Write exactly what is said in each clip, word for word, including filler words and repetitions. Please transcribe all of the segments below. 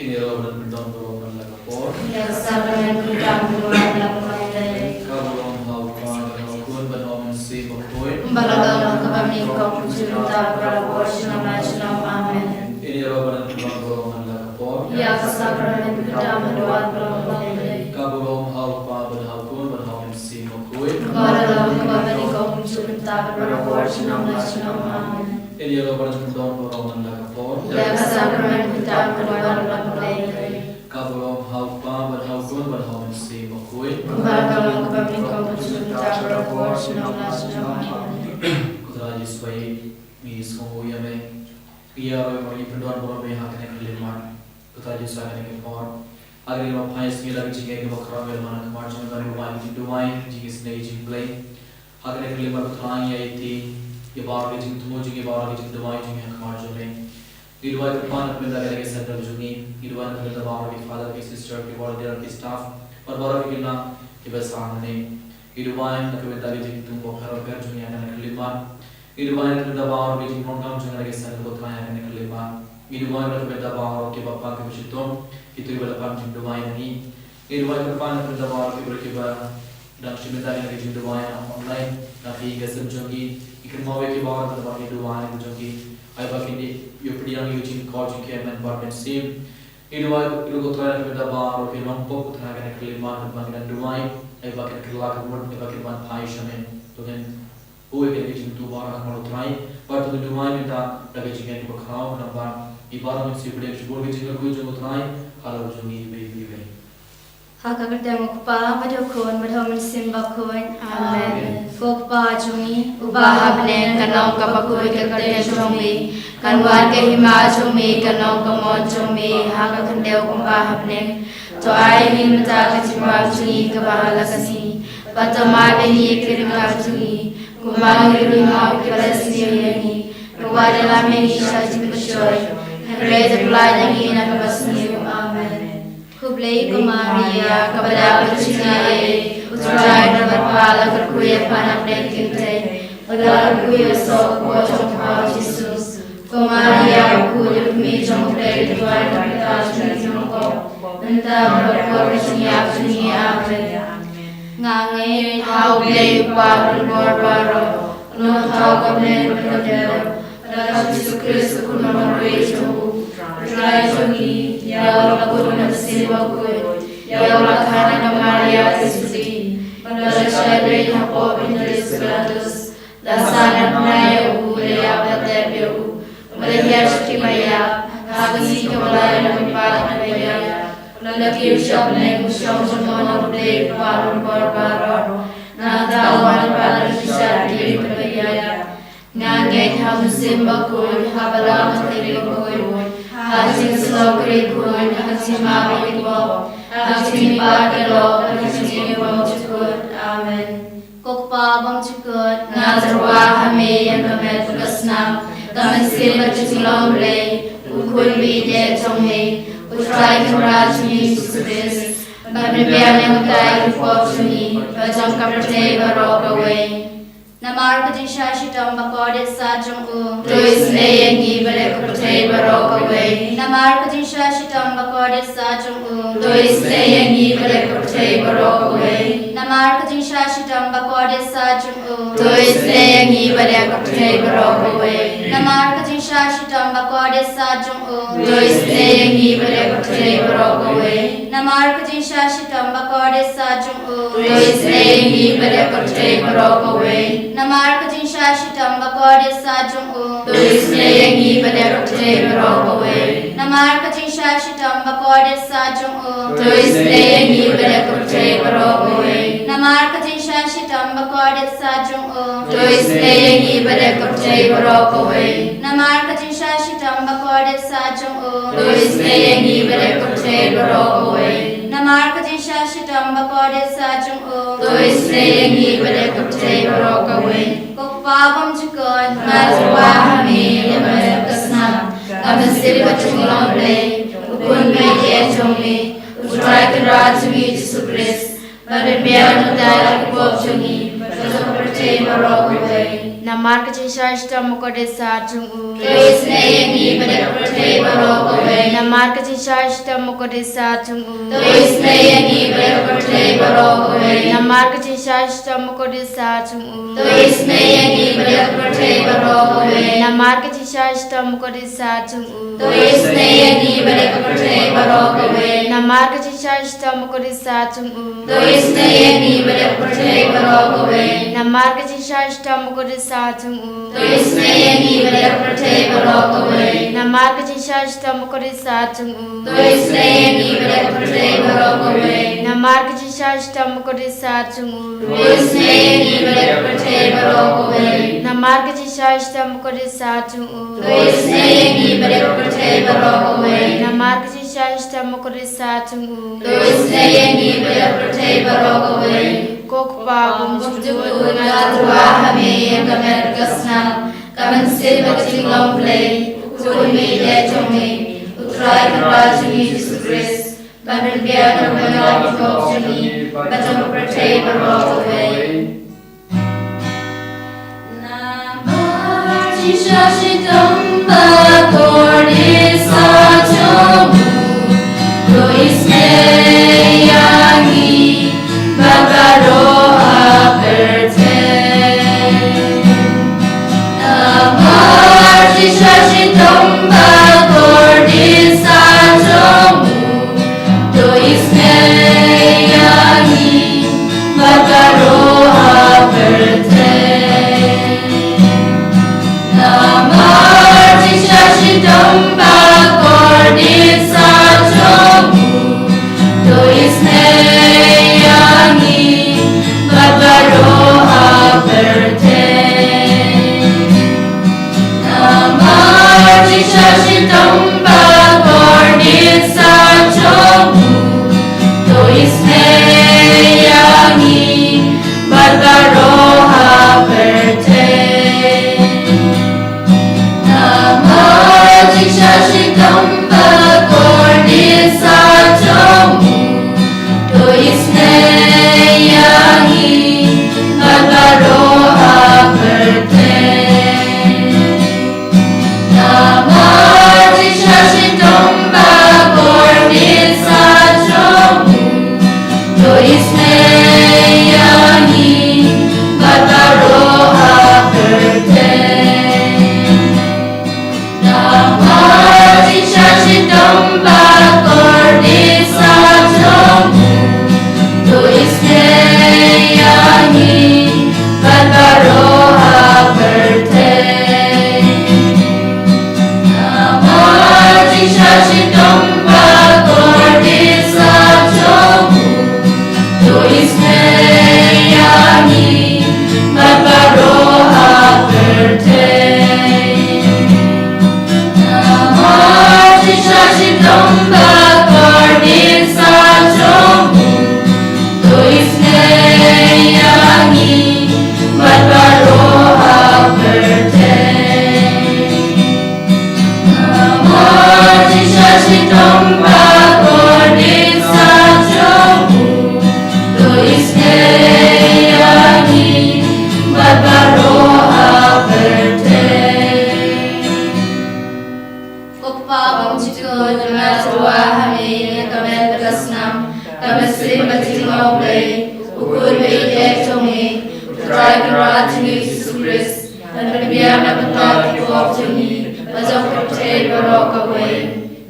Ïa la ka por. Ïa ka sakramen pyndonkam ha u Blei. Ka burom ha u Kpa bad ha u Khun bad ha u Mynsiem Bakhuid. Kumba la don ha kaba mynnyngkong, kumjuh mynta, bad barabor, junom la junom. Amen. Ïa la ka por. Ïa ka sakramen pyndonkam ha u Blei. Ka burom ha u Kpa bad ha u Khun bad ha u Mynsiem Bakhuid. Kumba la don ha kaba mynnyngkong, kumjuh mynta, bad barabor, junom la junom. Amen. Ïa la ka por. Ïa ka sakramen pyndonkam ha u Blei. Ka burom ha u Kpa bad ha u Khun bad ha u Mynsiem Bakhuid. Kumba la don ha kaba mynnyngkong, kumjuh mynta, bad barabor, junom la junom. Amen. Ko Trai Jisu, ngi sngewnguh ïa me. Ïa la ka por ngi pyndonkam ïa me ha kane ka khyllipmat. Ko Trai Jisu, ha kane ka por, ha kane ka por, pyndonkam ïa me da ka jingngeit kaba khraw, me la mad ha khmat jong me ban duwai jingduwai, jingisynei, jingblei. Ha kane ka khyllipmat, Ko Trai, ngi aiti ïa baroh ki jingthmu jong ngi, baroh ki jingduwai jong ngi ha khmat jong me. Ngi duwai, Ko Trai, na ka bynta ka Deacon Centre jong ngi. Ngi duwai na ka bynta baroh ki father, ki sister, ki volunteer, ki staff, bad baroh ki khynnah kiba sah hangne. Ngi duwai na ka bynta ki jingthmu bapher bapher jong ngi ha kane ka khyllipmat. Ngi duwai na ka bynta baroh ki jingdonkam jong ngi ha kane ka khyllipmat. Ngi duwai na ka bynta baroh kiba pang, kiba shitom, kito kiba la pang jingduwai na ngi. Ngi duwai, Ko Trai, na ka bynta baroh kiba, kiba dang shim bynta ïa ka jingduwai na online, na ka ïing ka sem jong ngi. Ngi kynmaw ïa ki baroh, Ko Trai, ba kin duwai na ka jong ngi. Ai ba kin ïoh pdiang ïa ka jingkyrkhu jong ngi ha me bad ha u Mynsiem. Ngi duwai ruh, Ko Trai, na ka bynta baroh ki nongpop, Ko Trai, ha kane ka khyllipmat, ba kin duwai, ai ba kin kylla ka mut, ai ba kin wan phai sha me. To ngin buh ïa ka jingduwai ha khmat, Ko Trai, bad to ngin duwai mynta da ka jingngeit kaba khraw, namar ba ngi baroh ngi sngewbha ïa ka jingkyrkhu jong, Ko Trai, ha la u jong ngi iwei pa iwei. Ha ka kyrteng u Kpa bad u Khun bad ha u Mynsiem Bakhuid. Amen. Amen. Ko Kpa jong ngi uba ha bneng, kan long kaba khuid ka kyrteng jong me, kan wan ka hima jong me, kan long ka mon jong me ha ka khyndew kumba ha bneng. To ai ïa ngi mynta ka jingbam jong ngi kaba ha la ka sngi, bad to map ïa ngi ki ryngkat jong ngi, kumba ngi ruh ngi map ïa kiba la sniew ïa ngi. Wat ïalam ïa ngi sha jingpynshoi, hynrei to pyllait ïa ngi na kaba sniew. Amen. Khublei ko Maria, kaba dap ka jingaiei, u Trai u don bad pha, la kyrkhu ïa pha na pdeng ki kynthei, bad la kyrkhu ïa u soh ka kpoh jong pha u Jisu. Ko Maria, u kmie jong u Blei, to duwai na ka bynta jong ngi ki nongpop, mynta bad ha ka por ka jingïap jong ngi. Amen. Nga ngeit ha u Blei u Kpa u Nongpynim baroh, u Nongthaw ka bneng bad ka khyndew, bad ha u Jisu Khrist u Khun barim jong u Trai jong ngi, ïa u la kut na ka mynsiem bakhuid, ïa u la kha na ka Maria ka Judea, bad la shah beiñ hapoh Pontius Pilatus, la sah na bnai ïa u, la ïap, la tep ïa u, bad la hiar sha kiba ïap, ha ka sngi kaba lai, la mihpat na ka bynta, la kiew sha bneng, u shong jong u Blei u Kpa u Nongpynim baroh. Nangta u wan pat sha ki bneng kiba ïap. Nga ngeit ha u Mynsiem Bakhuid, ha u Balang Mathaw bakhuid, ha ka jingïasyllok bakhuid, ha ka jingmap ïa ki pop, ha ka jingmihpat ka dohnud, ha ka jingim bymjukut. Amen. Ko Kpa bymjukut, nga tyrwa ha me ïa ka met bad ka snam, ka mynsiem bad ka jinglong Blei, u Khun ba ïeit jong me, u Trai Kynrad jong ngi Jisu Khrist, ba pynbiang ïa ngi na ka bynta ki pop jong ngi bad jong ka pyrthei baroh kawei. Namar ka jingshah shitom bakordit sat jong u, to isynei ïa ngi bad ïa ka pyrthei baroh kawei. Namar ka jingshah shitom bakordit sat jong u, to isynei ïa ngi bad ïa ka pyrthei baroh kawei. Namar ka jingshah shitom bakordit sat jong u, to isynei ïa ngi bad ïa ka pyrthei baroh kawei. Namar ka jingshah shitom bakordit sat jong u, to isynei ïa ngi bad ïa ka pyrthei baroh kawei. Namar ka jingshah shitom bakordit sat jong u, to isynei ïa ngi bad ïa ka pyrthei baroh kawei. Namar ka jingshah shitom bakordit sat jong u, to isynei ïa ngi bad ïa ka pyrthei baroh kawei. Namar ka jingshah shitom bakordit sat jong u, to isynei ïa ngi bad ïa ka pyrthei baroh kawei. Namar ka jingshah shitom bakordit sat jong u, to isynei ïa ngi bad ïa ka pyrthei baroh kawei. Namar ka jingshah shitom bakordit sat jong u, to isynei ïa ngi bad ïa ka pyrthei baroh kawei. Namar ka jingshah shitom bakordit sat jong u, to isynei ïa ngi bad ïa ka pyrthei baroh kawei. Ko Kpa bymjukut, nga tyrwa ha me ïa ka met bad ka snam, ka mynsiem bad ka jinglong Blei, u Khun ba ïeit jong me, u Trai Kynrad jong ngi Jisu Khrist, ba pynbiang ïa ngi na ka bynta ki pop jong ngi bad jong ka pyrthei baroh kawei. Namar ka jingshah shitom bakordit sat jong u. To isynei ïa ngi bad ïa ka pyrthei baroh kawei. Namar ka jingshah shitom bakordit sat jong u. To isynei ïa ngi bad ïa ka pyrthei baroh kawei. Namar ka jingshah shitom bakordit sat jong u. To isynei ïa ngi bad ïa ka pyrthei baroh kawei. Namar ka jingshah shitom bakordit sat jong u. To isynei ïa ngi bad ïa ka pyrthei baroh kawei. Namar ka jingshah shitom bakordit sat jong u. To isynei ïa ngi bad ïa ka pyrthei baroh kawei. Namar ka jingshah shitom bakordit sat jong u. To isynei ïa ngi bad ïa ka pyrthei baroh kawei. Namar ka jingshah shitom bakordit sat jong u. To isynei ïa ngi bad ïa ka pyrthei baroh kawei. Namar ka jingshah shitom bakordit sat jong u. To isynei ïa ngi bad ïa ka pyrthei baroh kawei. Namar ka jingshah shitom bakordit sat jong u. To isynei ïa ngi bad ïa ka pyrthei baroh kawei. Namar ka jingshah shitom bakordit sat jong u. To isynei ïa ngi bad ïa ka pyrthei baroh kawei. Ko Kpa bym jukut, nga tyrwa ha me ïa ka met ka snam, ka mynsiem bad ka jinglong Blei, U Khun baieit jong me, U Trai Kynrad jong ngi Jisu Khrist, ban pynbiang na ka bynta ki pop jong ngi bad jong ka pyrthei baroh kawei. Namar jingshah shitom bakordit sat jong u, to isynei ïa ngi bad baroh ha pyrthei. Namar jingshah shitom bakordit sat jong u, to isynei ïa ngi bad baroh ha pyrthei. Namar jingshah shitom bakordit sat jong u, to isynei ïa ngi bad baroh ha pyrthei. Namar jingshah shitom bakordit sat jong u, to isynei ïa ngi bad baroh ha pyrthei. Namar jingshah shitom bakordit sat jong u, to isynei ïa ngi bad baroh ha pyrthei. Namar jingshah shitom bakordit sat jong u, to isynei ïa ngi bad baroh ha pyrthei. Namar jingshah shitom bakordit sat jong u, to isynei ïa ngi bad baroh ha pyrthei. Namar jingshah shitom bakordit sat jong u, to isynei ïa ngi bad baroh ha pyrthei. Namar jingshah shitom bakordit sat jong u, to isynei ïa ngi bad baroh ha pyrthei. Namar jingshah shitom bakordit sat jong u, to isynei ïa ngi bad baroh ha pyrthei. Ko Kpa bymjukut, nga tyrwa ha me ïa ka met bad ka snam, ka mynsiem bad ka jinglong Blei, U Khun baieit jong me, U Trai Kynrad jong ngi Jisu Khrist, ban pynbiang na ka bynta ki pop jong ngi bad jong ka pyrthei baroh kawei.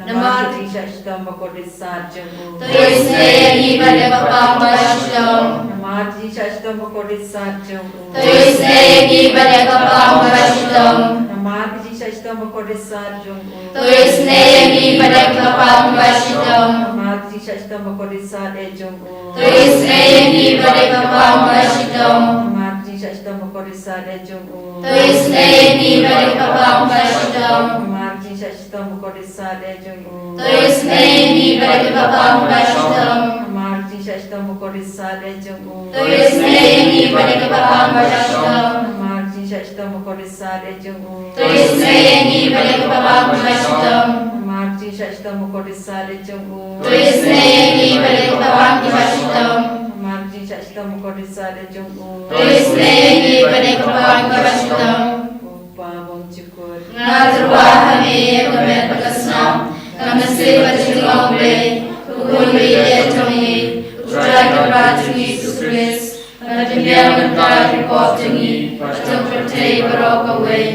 Namar ka jingshah shitom bakordit sat jong u, to isynei ïa ngi bad ïa ka pang ba shitom. Namar ka jingshah shitom bakordit sat jong u, to isynei ïa ngi bad ïa ka pang ba shitom. Namar ka jingshah shitom bakordit sat jong u, to isynei ïa ngi bad ïa ka pang ba shitom. Namar ka jingshah shitom bakordit sat eh jong u, to isynei ïa ngi bad ïa ka pang ba shitom. Namar ka jingshah shitom bakordit sat eh jong u, to isynei ïa ngi bad ïa ka pang ba shitom. Namar ka jingshah shitom bakordit sat eh jong u, to isynei ïa ngi bad ïa ka pang ba shitom. Namar ka jingshah shitom bakordit sat eh jong u, to isynei ïa ngi bad ïa ka pang ba shitom. Namar ka jingshah shitom bakordit sat eh jong u, to isynei ïa ngi bad ïa ka pang ba shitom. Namar ka jingshah shitom bakordit sat eh jong u, to isynei ïa ngi bad ïa ka pang ba shitom. Namar ka jingshah shitom Mukordit Sahdeng jong u. To isynei ïa ngi bad ïa ka bang kiba shitom. Ko Pa bymjukut. Nga tyrwa ha me ïa ka met bad ka shnong. Nga mynsiem ka jinglong Blei, u Khun ba ïeit jong ngi, u Trai Kynrad jong ngi Jisu Khrist, bad u Mynsiem Bakhuid, ki pop jong ngi bad jong ka pyrthei baroh kawei.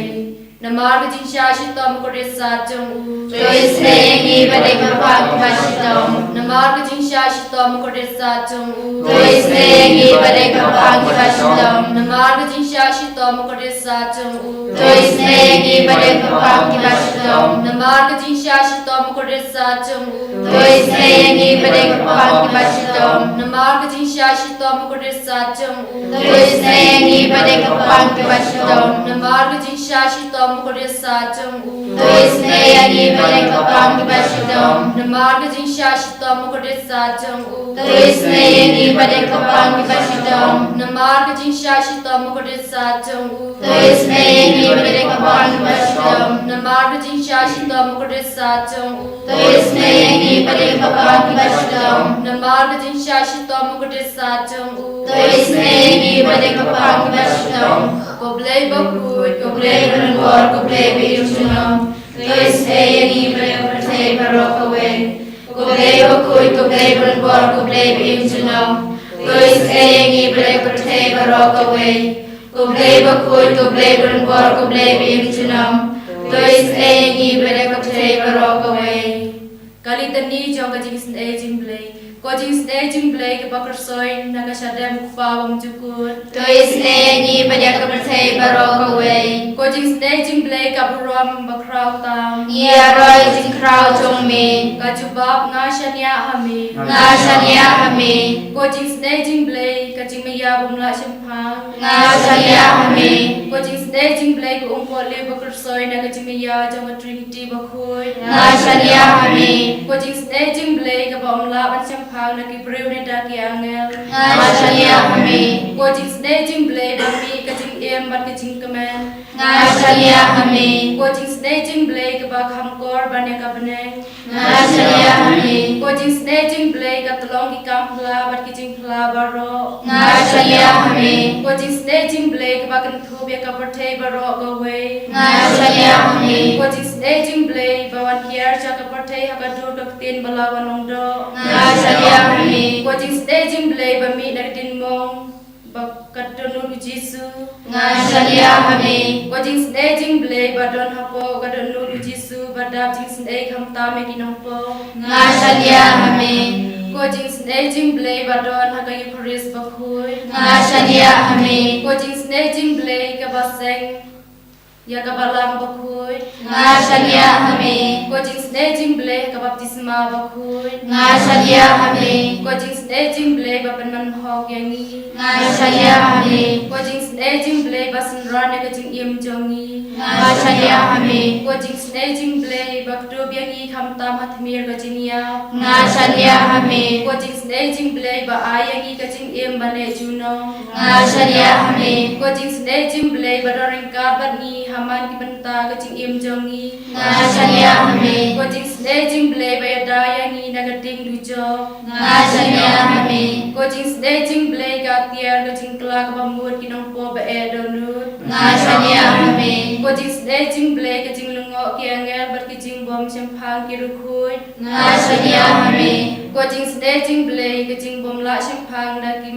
Namar ka jingshah shitom mukordit sad jong u. To isynei ïa ngi bad ïa ka bang kiba shitom. Namar ka jingshah shitom mukordit sad jong u. To isynei ïa ngi bad ïa ka bang kiba shitom. Namar ka jingshah shitom mukordit sad jong u. To isynei ïa ngi bad ïa ka bang kiba shitom. Namar ka jingshah shitom mukordit sad jong u. To isynei ïa ngi bad ïa ka bang kiba shitom. Namar ka jingshah shitom mukordit sad jong u. To isynei ïa ngi bad ïa ka bang kiba shitom. Namar ka jingshah shitom mukordit sad jong u. To isynei ïa ngi bad ïa ka bang kiba shitom. Namar ka jingshah shitom mukordit sad jong u. To isynei ïa ngi bad ïa ka bang kiba shitom. Namar ka jingshah shitom mukordit sad jong u. To isynei ïa ngi bad ïa ka bang kiba shitom. Namar ka jingshah shitom mukordit sad jong u. To isynei ïa ngi bad ïa ka bang kiba shitom. Namar ka jingshah shitom mukordit sad jong u. To isynei ïa ngi bad ïa ka bang kiba shitom. Ko Blei bakhuid, ko Blei ba donbor, ko Blei ba im junom. To isynei ïa ngi bad ïa ka pyrthei baroh kawei. Ko Blei bakhuid, ko Blei ba donbor, ko Blei ba im junom. To isynei ïa ngi bad ïa ka pyrthei baroh kawei. Ko Blei bakhuid, ko Blei ba donbor, ko Blei ba im junom. To isynei ïa ngi bad ïa ka pyrthei baroh kawei. Ka litani jong ka jingisynei jingblei. Ko jingisynei jingblei kaba kyrsoi na ka shadem u Kpa bymjukut. To isynei ïa ngi bad ïa ka pyrthei baroh kawei. Ko jingisynei jingblei ka burom ba khraw tam. Ngi ïaroh ïa ka jingkhraw jong me. Ka jubab nga shaniah ha me. Nga shaniah ha me. Ko jingisynei jingblei ka jingmaïa bym lah shemphang. Nga shaniah ha me. Ko jingisynei jingblei ka umpohliew ba kyrsoi na ka jingmaïa jong ka Trinity bakhuid. Nga shaniah ha me. Ko jingisynei jingblei kaba ym lah ban shemphang na ki briew ne da ki angel. Nga shaniah ha me. Ko jingisynei jingblei ba mih ka jingim bad ka jingkmen. Nga shaniah ha me. Ko jingisynei jingblei kaba kham kor ban ïa ka bneng. Nga shaniah ha me. Ko jingisynei jingblei ka tyllong ki kam phylla bad ki jingphylla baroh. Nga shaniah ha me. Ko jingisynei jingblei kaba kynthup ïa ka pyrthei baroh kawei. Nga shaniah ha me. Ko jingisynei jingblei ba wan hiar sha ka pyrthei ha ka dur ka ktien ba la wan long doh. Nga shaniah ha me. Ko jingisynei jingblei ba mih na ka diengmong ba ka dohnud u Jisu. Nga shaniah ha me. Ko jingisynei jingblei ba don hapoh ka dohnud u Jisu ba dap jingisynei khamtam ïa ki nongpop. Nga shaniah ha me. Ko jingisynei jingblei ba don ha ka Eukharist bakhuid. Nga shaniah ha me. Ko jingisynei jingblei kaba seng ïa ka Balang bakhuid. Nga shaniah ha me. Ko jingisynei jingblei ka baptisma bakhuid. Nga shaniah ha me. Ko jingisynei jingblei ba pynman hok ïa ngi. Nga shaniah ha me. Ko jingisynei jingblei ba synran ïa ka jingim jong ngi. Nga shaniah ha me. Ko jingisynei jingblei ba kdup ïa ngi khamtam ha tmier ka jingïap. Nga shaniah ha me. Ko jingisynei jingblei ba ai ïa ngi ka jingim ba neh junom. Nga shaniah ha me. Ko jingisynei jingblei ba don ryngkat bad ngi ha man ki bynta ka jingim jong ngi. Nga shaniah ha me. Ko jingisynei jingblei ba ïada ïa ngi na ka ding dujok. Nga shaniah ha me. Ko jingisynei jingblei ka tiar ka jingkylla kaba mut ki nongpop ba eh dohnud. Nga shaniah ha me. Ko jingisynei jingblei ka jinglyngngoh ki angel bad ki jingbym shemphang ki riewkhuid. Nga shaniah ha me. Ko jingisynei jingblei ka jingbym lah shemphang da ki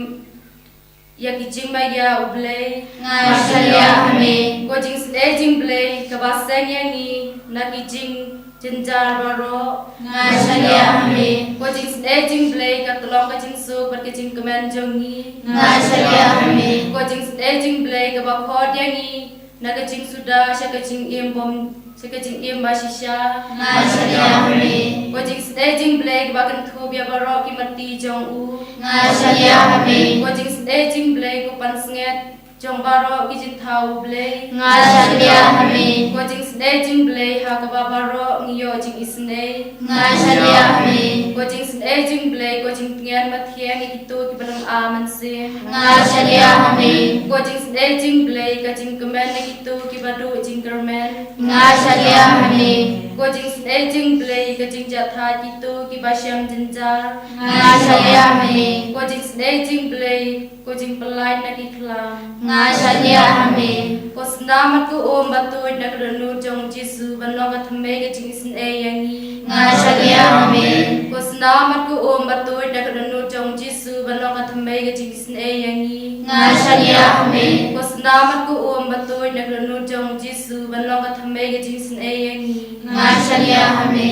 ïa ki jingmaïa u Blei. Nga shaniah ha me. Ko jingisynei jingblei kaba seng ïa ngi na ki jingjynjar baroh. Nga shaniah ha me. Ko jingisynei jingblei ka tyllong ka jingsuk bad ka jingkmen jong ngi. Nga shaniah ha me. Ko jingisynei jingblei kaba khot ïa ngi na ka jingsuda sha ka jingim bym, sha ka jingim ba shisha. Nga shaniah ha me. Ko jingisynei jingblei kaba kynthup ïa baroh ki mati jong u. Nga shaniah ha me. Ko jingisynei jingblei ko pansngiat jong baroh ki jingthaw u Blei. Nga shaniah ha me. Ko jingisynei jingblei ha kaba baroh ngi ïoh jingisynei. Nga shaniah ha me. Ko jingisynei jingblei ko jingtngen mathiang ïa kito kiba long a mynsiem. Nga shaniah ha me. Ko jingisynei jingblei ka jingkmen ïa kito kiba duh jingkyrmen. Nga shaniah ha me. Ko jingsnei jingblei, ka jingjahthait kito kiba shem jynjar. Nga shaniah ha me. Ko jingsnei jingblei, ko jingpyllait na ki khlam. Nga shaniah ha me. Ko snam bad ko um ba tuid na ka dohnud jong u Jisu, ban long ka thymmei ka jingisnei ïa ngi. Nga shaniah ha me. Ko snam bad ko um ba tuid na ka dohnud jong u Jisu, ban long ka thymmei ka jingisnei ïa ngi. Nga shaniah ha me. Ko snam bad ko um ba tuid na ka dohnud jong u Jisu, ban long ka thymmei ka jingisnei ïa ngi. Nga shaniah ha me.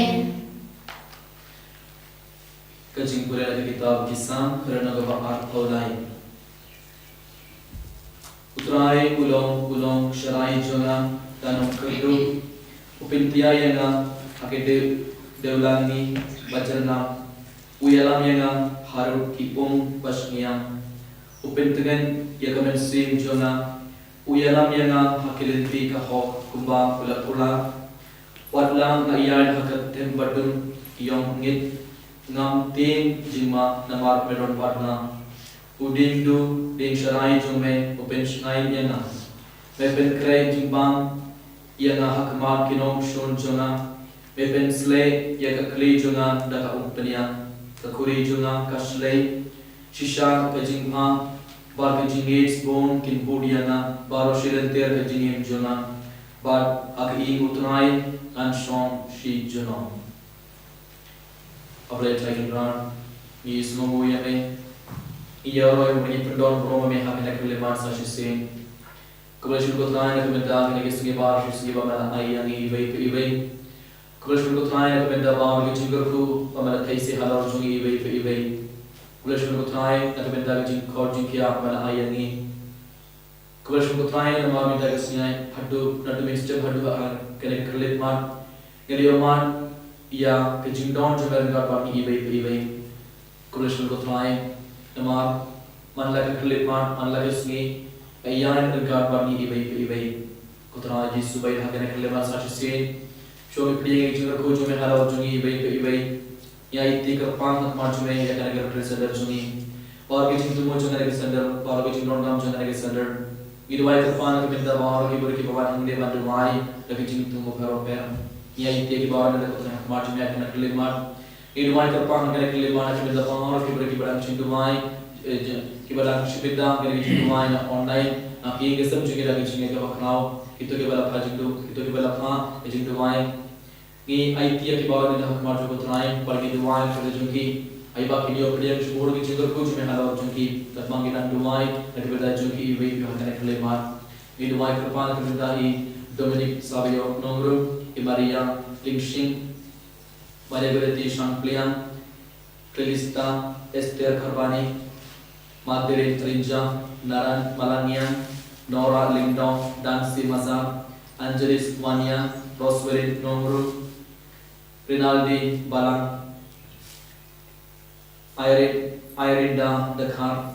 Ka jingpule na ka kitab Ki Salm, kaba arphew lai. U Trai u long, u long sharai jong nga, da nongkyrduh. U pynthiah ïa nga ha ka dew, dewlangni ba jyrngam. U ïalam ïa nga harud ki um ba shngaiñ. U pyntngen ïa ka mynsiem jong nga. U ïalam ïa nga ha ki lynti ka hok kumba u la kular. Wat la nga ïaid ha ka them ba dum ïong ngit, ngam tieng jingma namar me don bad nga. U dieng duh, dieng sharai jong me u pynshngaiñ ïa nga. Me pynkhreh jingbam ïa nga ha khmat ki nongshun jong nga. Me pynsleh ïa ka khlieh jong nga da ka umphniang. Ka khuri jong nga ka shlei. Shisha ka jingbha bad ka jingngeit bun kin bud ïa nga, baroh shi lynter ka jingim jong nga. Bad ha ka ïing U Trai ngan shong shi junom. A Blei Trai Kynrad, ngi sngewnguh ïa me. Ngi ïaroh ïa me, ngi pyndon burom ïa me ha kane ka khyllipmat sa shisien. Khublei shibun ko Trai na ka bynta kane ka sngi baroh shi sngi ba me la ai ïa ngi iwei pa iwei. Khublei shibun ko Trai na ka bynta baroh ki jingkyrkhu ba me la theh sha halor jong ngi iwei pa iwei. Khublei shibun ko Trai na ka bynta ki jingkhot jingkhiah ba me la ai ïa ngi. Khublei shibun ko Trai namar mynta ka sngi haduh, naduh mynstep haduh ha kane ka khyllipmat, ngi la ïohmad ïa ka jingdon jong me ryngkat bad ngi iwei pa iwei. Khublei shibun ko Trai namar man la ka khyllipmat, man la ka sngi, nga ïaid ryngkat bad ngi iwei pa iwei. Ko Trai Jisu, ba ha kane ka khyllipmat sa shisien, shu ngi pdiang ïa ka jingkyrkhu jong me halor jong ngi iwei pa iwei. Ngi aiti kyrpang ha khmat jong me ïa kane ka Retreat Center jong ngi. Baroh ki jingthmu jong kane ka center, baroh ki jingdonkam jong kane ka center. Ngi duwai kyrpang na ka bynta baroh ki briew kiba wan hangne ban duwai da ki jingthmu baroh pher. Ngi aiti ïa ki baroh ngi da ka bynta ha khmat jong me ïa kane ka khyllipmat. Ngi duwai kyrpang ha kane ka khyllipmat na ka bynta baroh ki briew kiba dang shim duwai, eh, je, kiba dang shim bynta ha kane ka jingduwai na online, na ka ïing ka sem jong ki da ka jingïaid kaba khraw, kito kiba la phah jingdu, kito kiba la phah ka jingduwai. Ngi aiti ïa ki baroh ngi da ha khmat jong ko Trai, bad ngi duwai ha ka jong ki. Ai ba kin ïoh pdiang shibun ki jingkyrkhu jong me halor jong ki, katba ngi dang duwai na ka bynta jong ki iwei pa iwei ha kane ka khyllipmat. Ngi duwai kyrpang na ka bynta i Dominic Savio Nongrum, i Maria Lingshing, Maria Goretti Shangpliang, Felista Esther Kharbani, Margaret Rinja, Naran Malangiang, Nora Lyngdoh, Dancy Mazar, Angelis Wania, Roswelin Nongrum, Rinaldi Balang, Irene, Irinda Dkhar,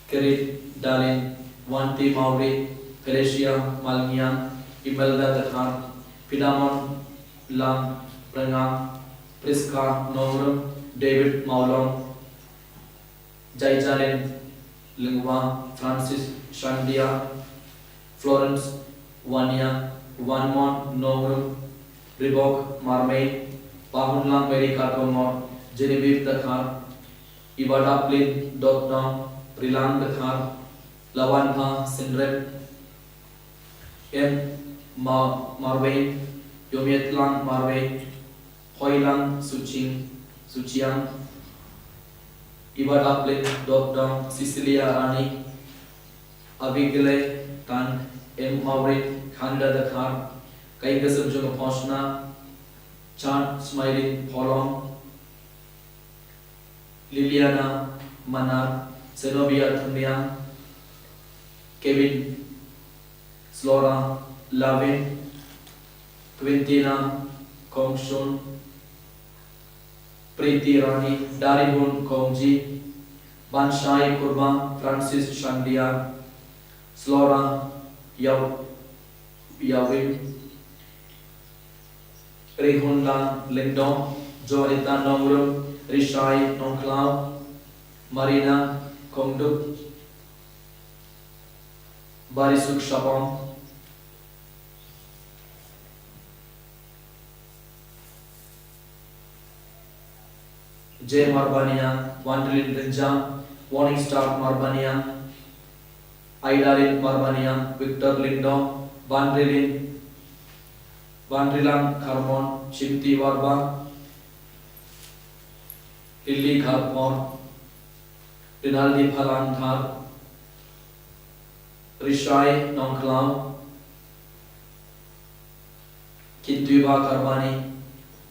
Kirit Dalin, Wanti Mawri, Felicia Malngiang, Imelda Dkhar, Pidamon Lang Rengam, Priska Nongrum, David Mawlong, Jaijalin Lyngwa, Francis Shandia, Florence Wania, Wanmon Nongrum, Ribok Marmei, Pahunlang Mary Karkongor, Genevieve Dkhar, Ibadaplin Dotdong, Rilang Dkhar, Lawanpha Synrep, M Ma-, Marwei, Yomiatlang Marwei, Hoilang Suching, Suchiang, Ibadaplin Dotdong, Cecilia Rani, Abigail Tan, M Mawrin, Khanda Dkhar, ka ïing ka sem jong ka Phosna, Chan Smiling Pholong, Liliana Manar, Zenobia Thurniang, Kevin Slora Lavin, Quintina Kongshun, Priti Rani, Daribun Kongji, Banshai Kurma, Francis Shandia, Slora Yaw-, Yawin, Rihunlang Lyngdoh, Joanita Nongrum, Rishai Nongkhlaw, Marina Kongduk, Barisuk Shapong, J Marbania, Wanrilin Rinjang, Warning Star Marbania, Aidarin Marbania, Victor Lindong, Banrilin, Banrilang Karmon, Shimti Warbang, Lily Karpon, Rinaldi Phalang Thar, Rishai Nongklau, Kintuiba Karbani,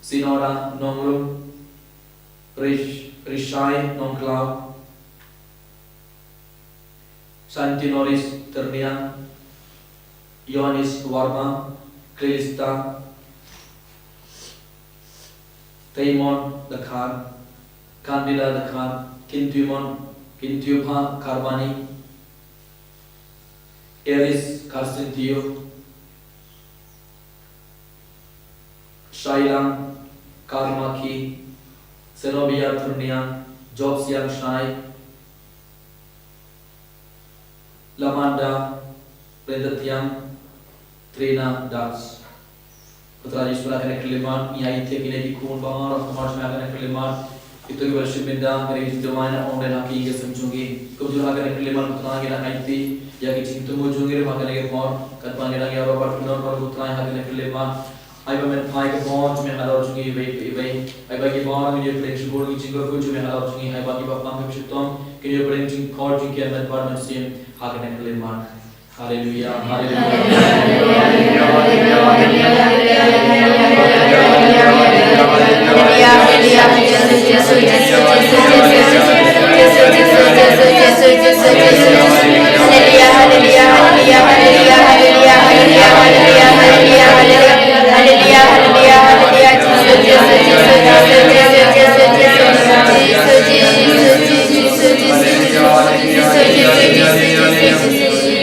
Sinoda Nongrum, Rish, Rishai Nongklau, Santinoris Terniang, Yonis Warma, Krilista, Taimon Dakhan, Kandila Dakhan, Kintuimon, Kintuiba Karbani, Eris Karsintiu, Shailang Karmaki, Zenobia Terniang, Job Siang Shai, Lamanda Rentatiang, Trina Das. Ko Trai Jisu, ha kane ka khyllipmat ngi aiti ïa kine ki khun baroh, ko Trai, ha kane ka khyllipmat kito kiba la shim bynta, kine ki jingtymmen na ong dei ha ki ïing ki sem jong ki. Kumjuh ha kane ka khyllipmat ko Trai ngi dang aiti ïa ki jingthmu jong ki ruh ha kane ka por. Katba ngi dang ïaroh bad ki don baroh ko Trai ha kane ka khyllipmat, ai ba men phai ka bor jong me halor jong ngi iwei pa iwei. Ai ba ki baroh ngin ïoh pdiang shibun ki jingkyrkhu jong me halor jong ngi. Ai ba kiba pang ki shitom kin ïoh pdiang jingkhor jingkiar met bad mynsiem ha kane ka khyllipmat. Haleluya, haleluya.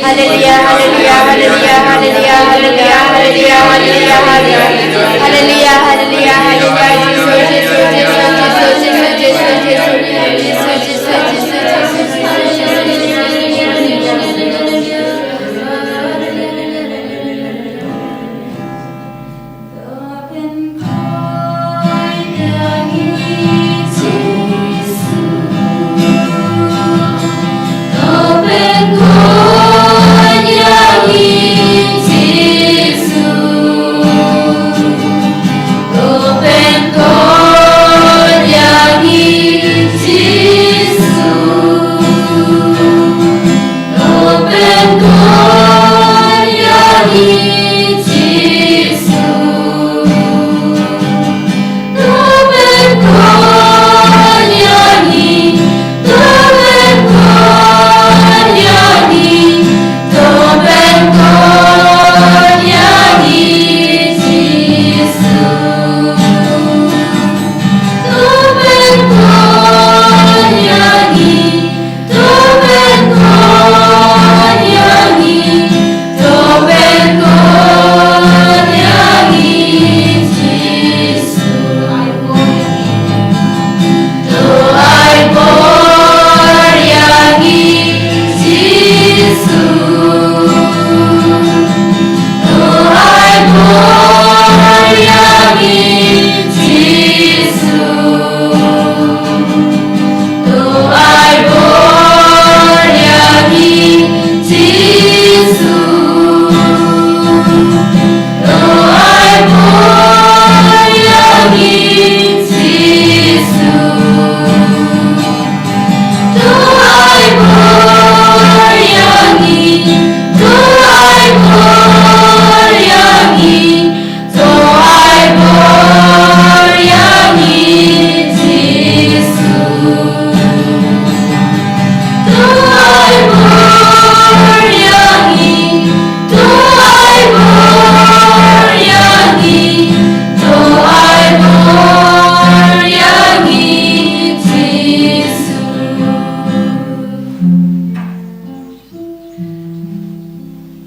Hallelujah, hallelujah, hallelujah, hallelujah, hallelujah, hallelujah, hallelujah. Hallelujah, hallelujah, hallelujah.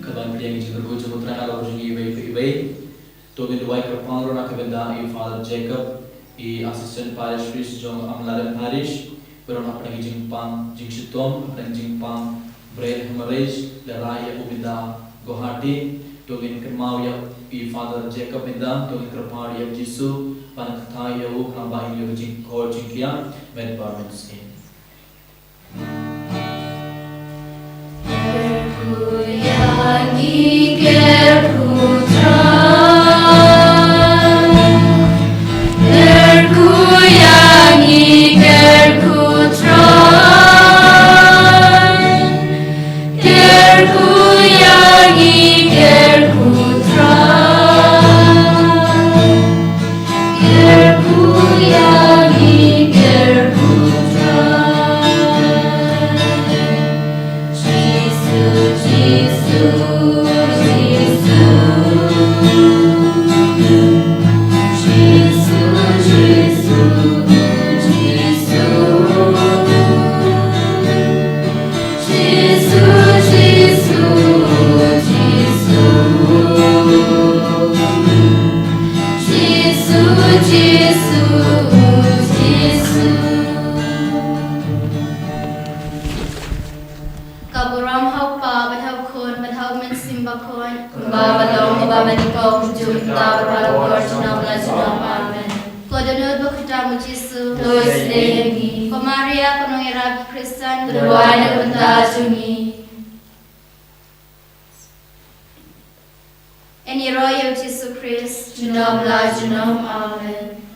Kaba ngi pdiang ïa ka jingkyrkhu jong u Trai halor jong ngi iwei pa iwei. To ngin duwai kyrpang ruh na ka bynta i Father Jacob, i Assistant Parish Priest jong Amlarem Parish, ba don hapdeng ka jingpang jingshitom, hapdeng ka jingpang brain hemorrhage, la rai ïa u mynta Guwahati. To ngin kynmaw ïa i Father Jacob mynta, to ngin kyrpad ïa u Jisu Pan kata ïa u khlem ba ïa u jingkor jingkiang met ba mynsiem. Ka burom ha u Kpa bad ha u Khun bad ha u Mynsiem Bakhuid. Kumba ka long, kumba mynta, kumjuh, mynta bad halor junom la junom. Amen. Ko dohnud bakhuid tam u Jisu. To ïa sdang ïa ngi. Ko Maria ko nongïarap ki Khristan. To duwai na ka bynta jong ngi. Yn ïaroh ïa u Jisu Khrist. Junom la junom. Amen.